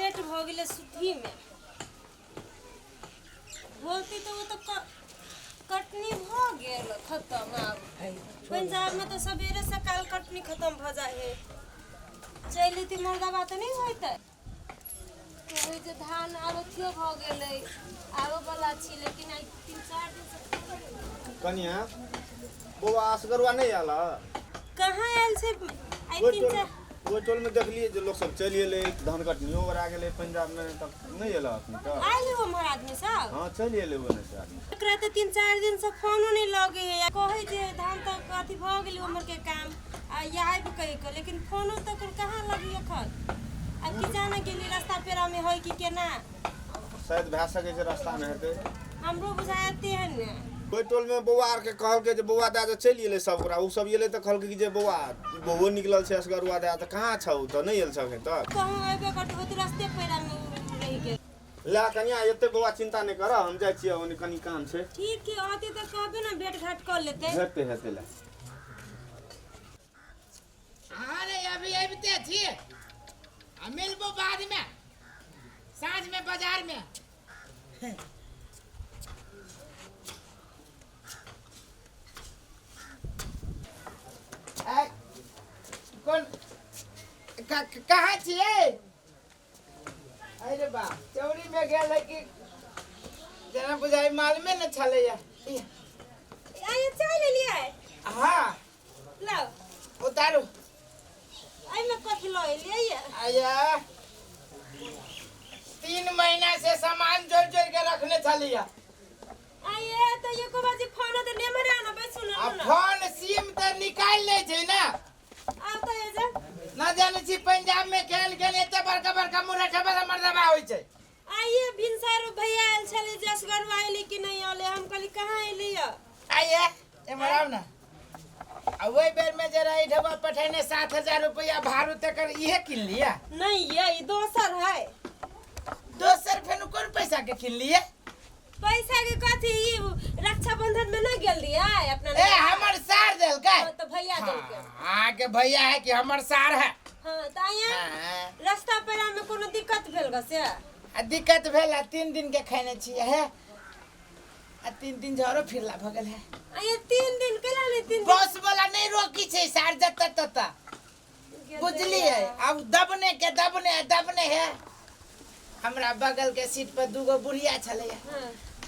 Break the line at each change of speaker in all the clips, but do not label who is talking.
Late भऽ गेलै सुतहीमे। बोलती तऽ ओ तऽ कटनी भऽ गेल खतम। आब पंजाबमे तऽ सवेरे सकाल कटनी खतम भऽ जाइ है। चलि अयती मर्दबा तऽ नहि होइतै। कहै जे धान आब अथियो भऽ गेलै, आबऽ वला छी, लेकिन आइ 3-4 दिनसँ
कनिया, बौआ असगरुआ नहि आयल हँ?
कहाँ आयल छै आइ?
ओहि
तीन
टोल
चारि
ओहि टोलमे देखलियै जे लोक सब चलि एलै, धान कटनियो ओरा गेलै पंजाबमे, तब नहि एल अखन तक?
आयल हो उम्हर आदमी सब?
हँ, चलि एलै ओने से आदमी।
एकरा तऽ 3-4 दिनसँ फोनो नहि लगे है। कहै जे धान तक अथी भऽ गेलै उम्हरके काम आ आबि कहि कऽ, लेकिन फोनो तऽ कहाँ लगी एखन। आब की जाने गेली, रास्ता पेरामे है कि केना।
शायद भए सकै छै रास्तामे हेतै।
हमरो बुझायते है ने।
ओहि टोलमे बौआ आरके कहलकै जे बौआ दए जे चलि एलै सब गोरा। ओ सब एलै तऽ कहलकै कि जे बौआ बौओ निकलल छै असगरुआ दए, तऽ कहाँ छौ? तऽ नहि एल छ एखन तक।
कहूँ अयबे करतै होते, रास्ते पेरामे रहि गेल।
ला कनिया, एते बौआ चिंता नहि कर, हम जाइ छियै, ओने कनि काम छै।
ठीक है, अते तऽ कहबे ने, भेट घाट कऽ लेतै।
हेतै हेतै, ला।
अरे अभी अबिते छी आ मिलबो बादमे, साँझमे बाजारमे। आय, कोन कहाँ छियै? अरे बा, चौरी में गेल है कि जेना बुझाइ मालूमे ने छलैया।
आइए, चाय लेलियै?
हाँ।
लाउ।
उतारू।
एहिमे कथी लऽ एलियै ये?
आया, 3 महीना से सामान जोड़ जोड़ के रखने छलिया।
आइए तऽ एको बाजी फोनो तऽ नेमरे आना, बैसू
आ
ने।
फोन सिम तऽ निकालि लै छै ने।
आब तऽ एजे
न जानै छी पंजाब में खेल गेल, एते बड़का बड़का मुरठा वाला मर्दबा होइ छै।
आइए भिनसर भैया आयल छलै, जसगरवा एलै कि नहि एलै। हम कहली कहाँ एलै ये?
आइए, एम्हर आउ ने। आ ओहि बेर में जे रही ढबा पठेने 7000 रुपया भाड़ू, तकर इहे किन लिया?
नहीं ये, ई दोसर है।
दोसर फेर कोन पैसा के किन लिए?
पैसा के कथी, ई रक्षाबंधन में नहीं गेल रहियै अपना?
ए, हमर सार देलकै।
हाँ, तो भैया देलकै।
हाँ, के भैया है कि हमर सार है?
हाँ, तऽ आइए।
हाँ।
रास्ता पेरा में कोनो दिक्कत भेल ग से?
आ दिक्कत भेल, आ 3 दिन के खैने छियै हे, आ 3 दिन झरो फिरला भऽ गेल है।
आइए, 3 दिन केला नहीं 3 दिन?
बस वाला नहीं रोकी छै सार जतऽ ततऽ, बुझलियै? आब दबने के दबने दबने है। हमरा बगल के सीट पर दूगो बुढ़िया छलैया।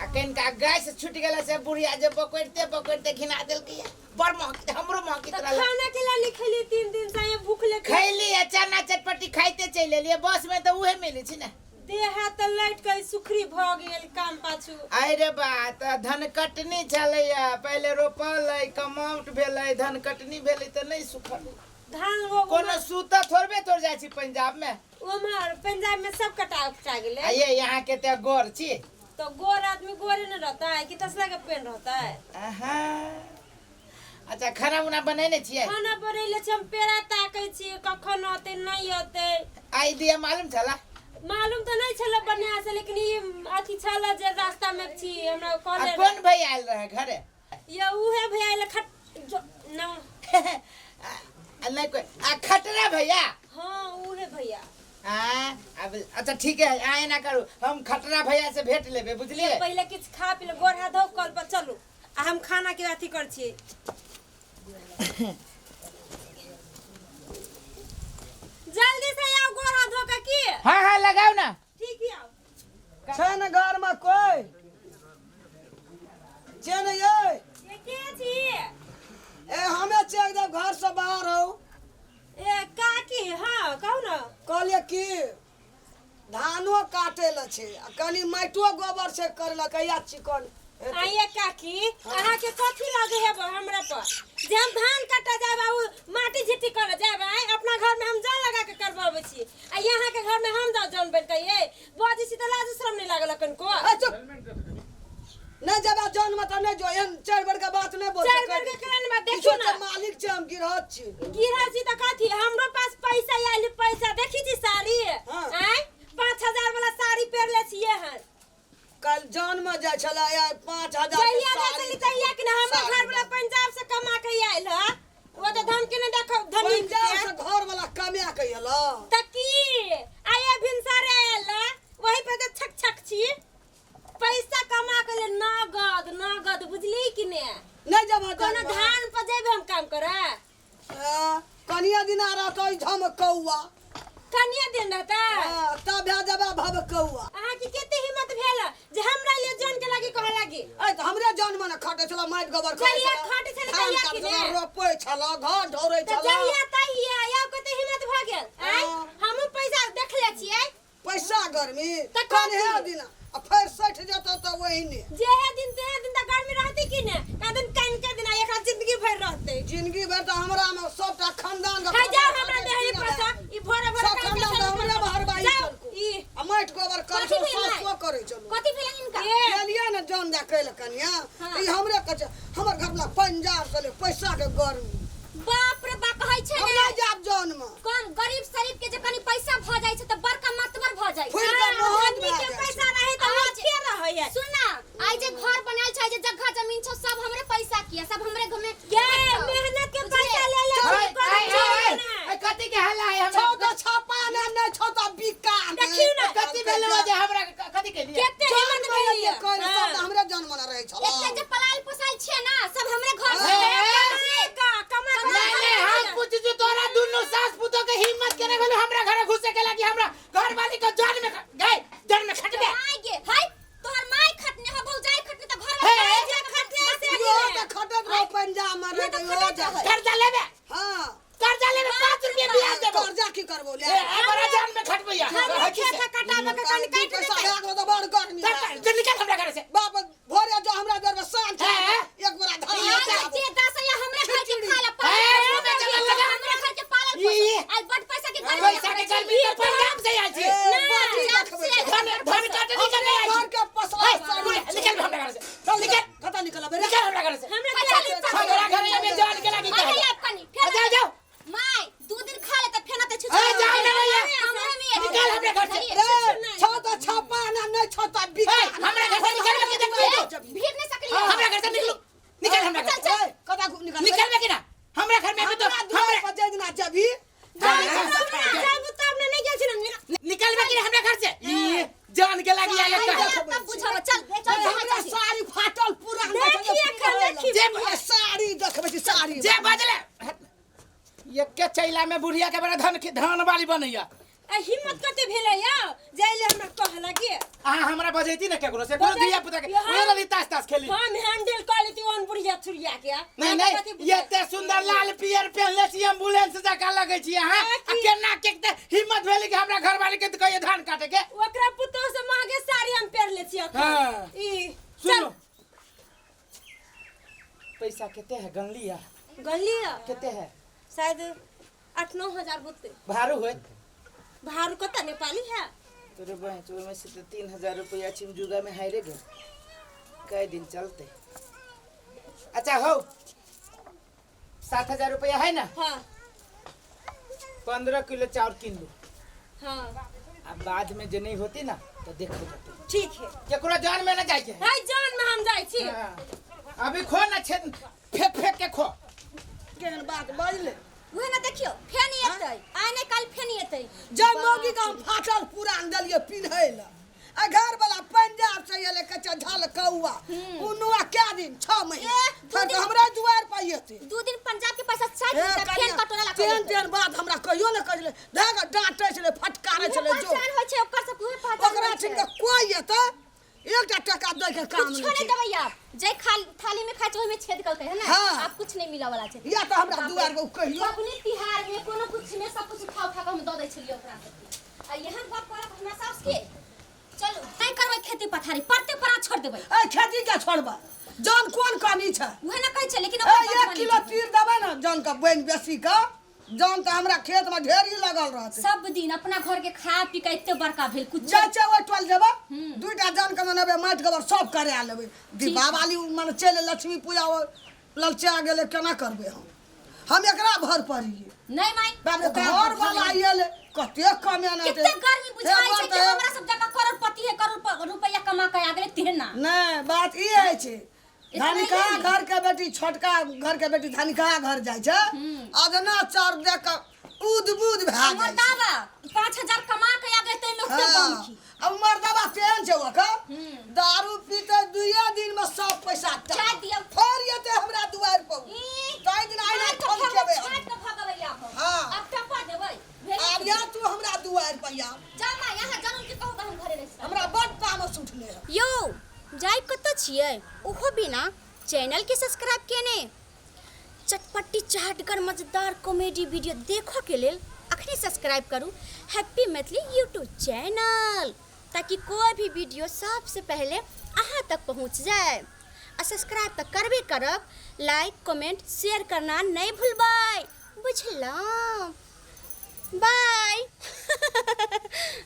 आ कनिका गैस छूटि गेला से बुढ़िया जे पकड़िते पकड़िते घिना देलकै, बड़ महकित, हमरो महकित
तऽ
रहल।
खाना केला नहीं खेलियै 3 दिन से? आइए, भूख ले
खैली आ चना चटपटी खाइते चलि एलियै। बस में तऽ उहे मिलै छै ने।
देह हाथ तऽ लाइट के सुखरी भऽ गेल काम पाछू।
अरे बा, तऽ धन कटनी छलैया, पहिले रोपल कमाउट भेलै, धन कटनी भेलै तऽ नहि सुखल।
धान वो
कोनो सूता थोड़बे तोड़ जाइ छी पंजाब में।
उम्हर पंजाब में सब कटा उपटा गेलै।
आ ये यहाँ के तऽ गोर छी।
तो गोर आदमी गोरे न रहता है कि तसला के पेन रहता है?
आहा। अच्छा, खाना उना बनेने छियै?
खाना बनेले छी हम, पेड़ा ताकै छी कखन अतै नहि अतै।
आइ दिया मालूम छला?
मालूम तऽ नहि छलै बढ़िया से, लेकिन ई अथी छल जे रास्ता में छी, हमरा
आ
कहले।
कोन भैया आयल रहे घरे?
ये उहे भैया आयल खट जो न।
आ नहि कोई आ खटरा भैया?
हाँ, उहे भैया।
आ अब अच्छा ठीक है, आ एना करू, हम खटरा भैया से भेंट लेबै, बुझलियै?
पहिले किछु खा पी ले, गोर हाथ धो, कल पर चलू आ हम खाना के अथी कर छियै। जल्दी से आओ गोर हाथ धो के की।
हाँ हाँ, लगाओ ना।
ठीक है, आओ।
छै ने घरमे कोइ? छै ने यै?
ये के छी?
ए, हमे छियै, एकदम घरसँ बाहर हौ।
ए काकी, हाँ कहू ने।
कहलियै कि धानो काटे लए छै आ कनि माटियो गोबर छै करे लए, कहिया चिकन हेतै?
आइए काकी, अहाँके कथी लगे है हमरा पर जे हम धान काटे जाब आ उ माटी झिट्टी करे जाब? आइ अपना घर में हम जन लगा के करबाबै छी आ यहाँ के घर में हम जाउ जन बन के? ये बजै छी तऽ लाज शरम नहि लागल कनिको?
ए, चुप! नहि जेबा जन में तऽ नहि जो, एहन चारि बड़का बात नहि बोल।
चारि बड़का केना बात? देखियौ ने।
मालिक छै, हम गिरहत छी।
गिरह छी तऽ कथी? हमरो पास पैसा आयल, पैसा देखी छी साड़ी?
हाँ।
आँय, 5000 वाला साड़ी पहिरले छियै हन।
काल्हि जन में जाइ छलै, आइ 5000 के
जहिया जाइ
साड़ी।
छली तहिया कि ने हमर
साड़ी
घर वाला पंजाब से कमा के आयल ह, ओ तऽ धन के ने देखो धनिक
पंजाब
के।
से घर वाला कमा के एलो?
तऽ की आइए भिनसरे आयल। कनिया दिन रहता।
हाँ, तब भए जेबै भबकौआ।
अहाँ के कते हिम्मत भेल जे हमरा लिए जान के लागी कहे लागी?
ऐ तऽ हमरे जन मने खटै छल, माटि गोबर करै
जहिया
छल,
खटै छल
धान
तहिया
काटै
कि
छल,
ने?
रोपै छल, घर ढोरै
तऽ
छल।
जहिया तहिया आब कते हिम्मत भऽ गेल? आँय,
हाँ।
हमहूँ पैसा देखले छियै।
पैसा गर्मी
तऽ
कन्हे
कथी?
दिना आ फेर सठि जेतौ तऽ ओहिने।
जेहे दिन तेहे दिन तऽ गर्मी रहतै कि ने? कहाँ दिन कनिके दिन आ एकरा जिंदगी भरि रहतै।
जिंदगी भरि तऽ हमरा मे सबटा खानदान के
हे जाउ
खटै
हमरा
खटै
देहरी
की
पर सँ,
ने
ई भोरे भोरे
सब
काम
खानदान
के
तऽ हमरे
चलू।
भरबाई
जाउ,
केलको।
ई
आ माटि गोबर करै
कथी
छलो,
भेलै?
सासो करै छलो।
कथी भेलै इनका?
ए,
गेलियै ने जन दए कैल कनिया,
हाँ।
ई हमरे कहै छै हमर घरवला पंजाब से ले पैसा के गर्मी।
बाप रे बा, कहै छै
हम
ने
नहि जायब जन मे।
कम गरीब शरीफ के जे कनी पैसा भऽ जाइ छै तऽ बड़का मतबर भऽ जाइ छै।
फूलि कऽ
हाँ,
मोहन
आदमी
भए
के
जाइ छै।
पैसा रहै तऽ
आइ
के रहै?
सुन ना, आइ जे घर बनायल छै, जे जगह जमीन छै, सब हमरे पैसा किया, सब हमरे घर में
ये मेहनत के पैसा ले ले
हाय,
कोनो
हाय,
चीज
हाय,
नहि।
हाय, कथी के हल्ला है हमरा?
छौ तऽ छापा ने, नहि छौ तऽ बिका ने।
देखियौ ने,
कथी भेलौ जे हमरा कथी केलियै?
कते हिम्मत
जन
भेल
मने
हाँ।
जे करै, सब तऽ हमरे जन मने रहै छल।
एते जे पलायल पोसायल छियै ना, सब हमरे घर से।
हे,
कमा कमा
नहीं नहीं, हम पूछी जो तोरा दुनू सास पुतो के हिम्मत केने भेलो हमरा घरे घुसे के लागी? हमरा घर वाली के जन में गए जन में खटबे।
माय गे, हाय तोहर माय खटने हो, भौजाई खटने तऽ घर
हे,
में
जे खटने से
इहो तऽ खटैत रहौ पंजाब मे रहि कऽ, इहो जाइ।
कर्जा लेबे?
हाँ।
कर्जा लेबे, 5 रुपया ब्याज देबो।
कर्जा की करबो ले?
ए ए, बड़ा जान में खटबैया।
हमरा खेत कटाबे के कनि
दू
काटि
पैसा
देतै।
भए गेलो तऽ बड़ गर्मी
चल,
भए
चल, निकल हमरा घर से।
बाप भोरे जो हमरा बेर में साँझ
हे?
एक गोरा धान
आइ
लऽ
जे दसैया हमरे घर के खाला
हे,
पालल
मुँह में चला लगा।
हमरे घर के पालल
ई,
पोसल। आइ बड पैसा के गर्मी
पैसा के गर्मी तो पंजाब से आयल छी।
ए, बाटी
पंजाब
देखबै
से
छै।
धन धन काटे निकल नहीं आयल
घर
छी।
के पसरा
हे,
साड़ी
बुढ़िया, निकल हमरा घर से, चल निकल।
कतऽ निकलबै रे?
निकल हमरा घर से।
हमरा
अच्छा,
चली
हमरा घर में जान के लागी
अरे
कहे।
आब कनी फेर
जाओ जाओ।
माय 2 दिन खा ले तऽ फेर तऽ छुछुर।
ए, जाओ ना भैया।
हमरे में
निकल हमरा घर से।
रे, छौ तऽ छापा ने, नहि छौ तऽ बिका।
ए, हमरा घर से निकल के देखबै तू।
भीड़ नहीं सकली।
हमरा घर से निकलू, निकल हमरा घर से।
ए, कतऽ निकलबै?
निकलबे कि ना हमरा घर में अभी तो
हमरा दुआर
हमरा
पर जाहि दिना जेबही,
जाबू तब ने, नहि गेल छी ने।
निकलबे कि ना हमरा घर से? ई जान के लागी आयल कहे।
तब बुझब, चल चल।
ए, हमरा साड़ी फाटल पुरान
देखी एखन, देखी।
जे
ए, साड़ी देखबै छी साड़ी।
जे बजले एके चैला में बुढ़िया के बड़ा धन के धन वाली बनैया।
आ हिम्मत कते भेलै यौ जाइले हमरा कह लागी?
अहाँ हमरा बजैती ने केकरो से कोनो धिया पुता के
यहाँ-
ओहे रही तास तास खेली।
हम हैंडल कर लेती ओन बुढ़िया छुरिया के।
नहीं नहीं, एते सुंदर लाल पियर पहनले छी, एम्बुलेंस जकाँ लगै छी अहाँ।
आ
आ
की-
केना के ते हिम्मत भेलै कि हमरा घर वाली के तऽ कहियै धान काटे के?
ओकरा पुतोह से महगे साड़ी हम पहिरले छी अखन।
हाँ।
ई
सुनो,
चल।
पैसा कते है गनली है?
गनली है?
कते है?
शायद 8-9 हजार होते।
भारू होत।
भारू कता नेपाली है।
तोरे बहन चोर में से तो 3000 रुपया चिमजुगा में हारे गए, कई दिन चलते। अच्छा हो, 7000 रुपया है ना?
हाँ।
15 किलो चाउर किन लो।
हाँ।
अब बाद में जो नहीं होती ना तो देखो जाते।
ठीक है।
केकरो जान में ना जाए के है।
है जान में हम जाइ छी।
हाँ। अभी खो ना, छेद फेंक फेंक के खो।
केहन बात बजले?
उहे ना देखियो, फेन एतै आइ नै काल्हि फेन एतै।
जब मौगी के हम फाटल पुरान देलियै पिन्है लए आ घर वाला पंजाब से एलै कच्चा झल कौआ उनुआ कै दिन 6 महीना
ए, दू
फेर तऽ
दिन-
हमरा दुआर पर एतै।
2 दिन पंजाब के पैसा साइड
ए,
में फेन
कनिया,
कटोरा ला
तेहन तेहन बात हमरा कहियो ने कहै छलै, धए कऽ डाँटै छलै, फटकारै छलै। जो
पहचान होइ छै ओकर सब, उहे पहचान
ओकरा
होइ छै।
छिन कऽ कोइ एतै एकटा टका दै के काम
कुछो
नहि
नहीं
छै।
देबै आब, जे खाल थाली में खाइ छै ओहिमे छेद कलकै है ना?
हाँ।
आब कुछ नहीं मिला वाला छै।
या तऽ हमरा दुआर पर कहियो
पबनी तिहार में कोनो कुछ में सब कुछ उठा उठा के हम दऽ दै छलियै ओकरा सबके। आ एहन गप करत हमरा साउस के। चलू नहीं करबै खेती पथारी, परते परा छोड़ देबै।
ए, खेती के छोड़बै? जन कोन कमी छै?
उहे ना कहै छै, लेकिन
ए,
ओकर
1
बदमानी
किलो
छै।
तीर देबै ने जन के बनि बेसी के जन तऽ हमरा खेत में ढेरी लगल रहतै।
सब दिन अपना घर के खा पी के एते बड़का भेल कुछ।
जाइ छै ओहि टोल जेबै, दूटा जन के मनेबै, माटि गोबर सब करा लेबै। दीपावली मने चलि लक्ष्मी पूजा ललचा गेलै, केना करबै हम? हम एकरा भर पड़ियै।
नहीं माई,
बाप रे,
ओकरा
घर
भर
वाला
पड़ियै।
आयल कते कमेना
कितने गर्मी बुझाइ छै कि हमरा सब जगह करोड़पति है, करोड़ रुपया कमा के आ गेलै तेहन ना।
नहीं, बात ई है छै
इतना
धनिका
ही।
घर के बेटी, छोटका घर के बेटी धनिका घर जाइ छै, अदना चाउर दे के उद बुद भए जाइ छै।
मर्दाबा 5000 कमा के आ गेलै तैमे ओते
हाँ,
बमखी।
अब मर्दाबा तेहन छै ओकर, दारू पीते 2 दिन में सब पैसा
चाय दियौ।
फेर एते हमरा दुआरि पर
ई,
ताहि दिन आइना
छाँटि
ठोल
कऽ
खेबै हम।
छाँटि कऽ भगबै आब हम।
हाँ।
आब टपा देबै।
आब या तू हमरा दुआरि आब।
जा माँ, यहाँ जनम के कहू तऽ हम घरे रहि।
हमरा बड तामस उठले है।
यौ, जाय कतऽ छियै ओहो बिना चैनल के सब्सक्राइब केने? चटपटी चाटगर मजेदार कॉमेडी वीडियो देखऽ के लेल अखने सब्सक्राइब करू हैप्पी मैथिली यूट्यूब चैनल, ताकि कोई भी वीडियो सबसे पहले अहाँ तक पहुँच जाए। आ सब्सक्राइब तऽ करबे करब, लाइक कमेंट शेयर करना नहीं भूलबै, बुझलहुँ? बाय।